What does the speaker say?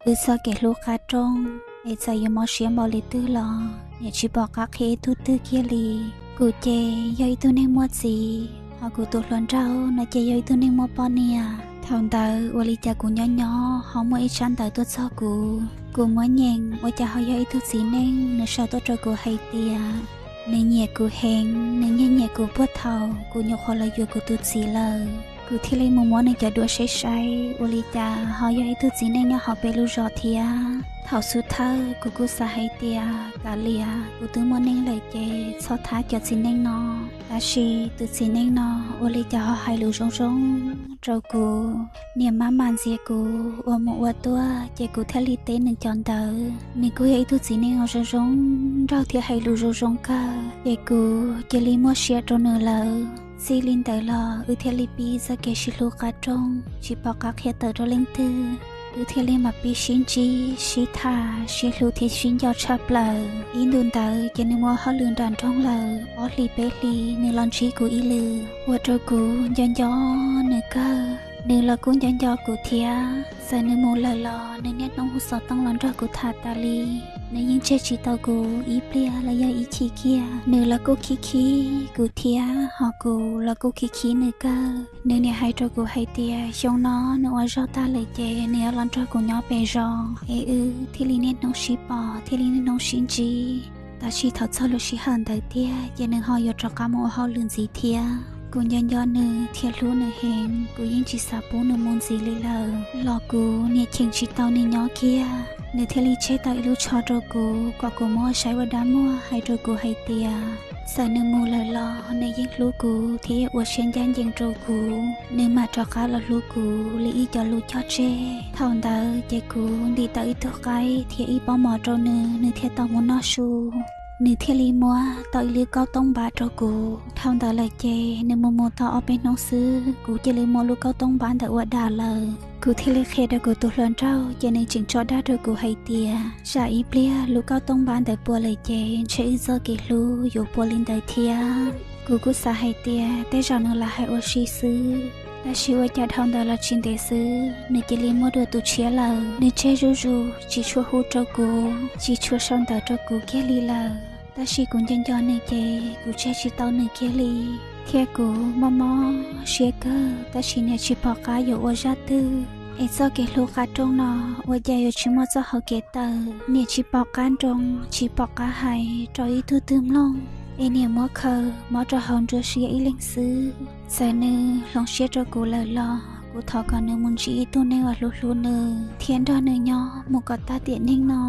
Wb txoj kev hlub qab rooj, es txawm yuav mob siab npaum li twg los niam tsis pom qab qhia ib tug twg kiag li. Kuv ces yog ib tug neeg muaj txiv, ho kuv tus hluas nraug no ces yog ib tug neeg muaj poj niam. Thaum ntawd ua li cas kuv nyob nyob ho muaj ib tsab ntawv tuaj txog kuv. Kuv muab nyeem ua cas ho yog ib tug txiv neej nws sau tuaj rau kuv hais tias nws nyiam kuv heev, nws nyiag nyiam kuv puag thaum kuv nyuam qhuav los yuav kuv tus txiv lawm. Kuv thiaj li mus muab nws cov duab saib saib, ua li cas ho yog ib tug txiv neej nyob hauv peb lub zos thiab. Thaum xub thawj kuv kuj xav hais tias kav liam, kuv twb muaj neej lawm ces txhob thab cov txiv neej no. Tab sis tus txiv neej no ua li cas ho hais lus zoo zoo rau kuv, niam maj mam ntxias kuv ua mus ua tuaj, ces kuv thiaj li teb nws cov ntawv. Nws kuj yog ib tug txiv neej zoo zoo nraug thiab hais lus zoo zoo kawg, ces kuv cia li muaj siab rau nws lawm. Txij li ntawd los wb thiaj li pib txoj kev sib hlub qab rooj, tsis pom qab qhia tawm rau leej twg. Wb thiaj li mam pib sib ntsib, sib tham, sib hlub thiab sib nco tshaj plaws. Ib ntus ntawd ces nws mus ua hauj lwm nram nroog lawm, ob hlis peb hlis nws los ntsib kuv ib lwm, ua rau kuv nco nco nws kawg. Nws los kuj nco nco kuv thiab. Txawm nws mus lawm los nws niaj hnub hu xov tooj los nrog kuv tham tas li. Nws yeej tseg tsis tau kuv ib pliag los yog ib chim kiag. Nws los kuj khib khib kuv thiab, ho kuv los kuj khib khib nws kawg. Nws niaj hais rau kuv hais tias xyoo no nws ua zog tag lawm ces nws yuav los nrog kuv nyob pem zos, es wb thiaj li niaj hnub sib pom, thiaj li niaj hnub sib ntsib. Tab sis thaum txog lub sij hawm ntawd tiag ces nws ho yuav rov qab mus ua hauj lwm ntxiv thiab. Kuv nco nco nws thiab hlub nws heev, kuv yeej tsis xav pub nws mus ntxiv li lawm. Los kuv niaj cheem tsis tau nws nyob kiag, nws thiaj li tseg tau ib lub tsho rau kuv kom kuv muab saib ua dab muag, hais rau kuv hais tias txawm nws mus lawm los nws yeej hlub kuv thiab ua siab ncaj ncees rau kuv, nws mam rov qab los hlub kuv li ib co lus cog tseg. Thaum ntawd ces kuv ntim tau ib tug qaib thiab ib pob mov rau nws, nws thiaj tau mus noj su. Nws thiaj li muab tau ib lub kaub tooj npab rau kuv. Dhau ntawd lawm ces nws mus mus tau ob peb hnub xwb, kuv cia li muab lub kaub tooj npab ntawd ua dag lawm. Kuv thiaj li qhia rau kuv tus hluas nraug, ces nws tseem tso dag rau kuv hais tias tsam ib pliag lub kaub tooj npab ntawd puas lawm ces ntshe wb txoj kev hlub yuav puas li ntawd thiab. Kuv kuj xav hais tias tej zaum nws lam hais ua si xwb, tab sis ua cas dhau ntawd los tsis ntev xwb nws cia li muaj dua tus tshiab lawm. Nws tseg zuj zus, tsis tshua hu rau kuv, tsis tshua sau ntawv rau kuv kiag li lawm. Tab sis kuv nco nco nws ces kuv tseg tsis tau nws kiag li, thiab kuv mob mob siab kawg, tab sis niam tsis pom qab yuav ua zaj twg. Es txoj kev hlub qab rooj no ua cas yuav tsis muaj txoj hau kev tawm, niam tsis pom qab nroo, tsis pom qab hais rau ib tug twg mloog. Es niam muab khaws mob rau hauv nruab siab ib leeg xwb. Txawm nws hloov siab rau kuv lawm los kuv thov kom nws mus ntsib ib tug neeg uas hlub hlub nws thiab nrog nws nyob mus kom tag tiam neej no.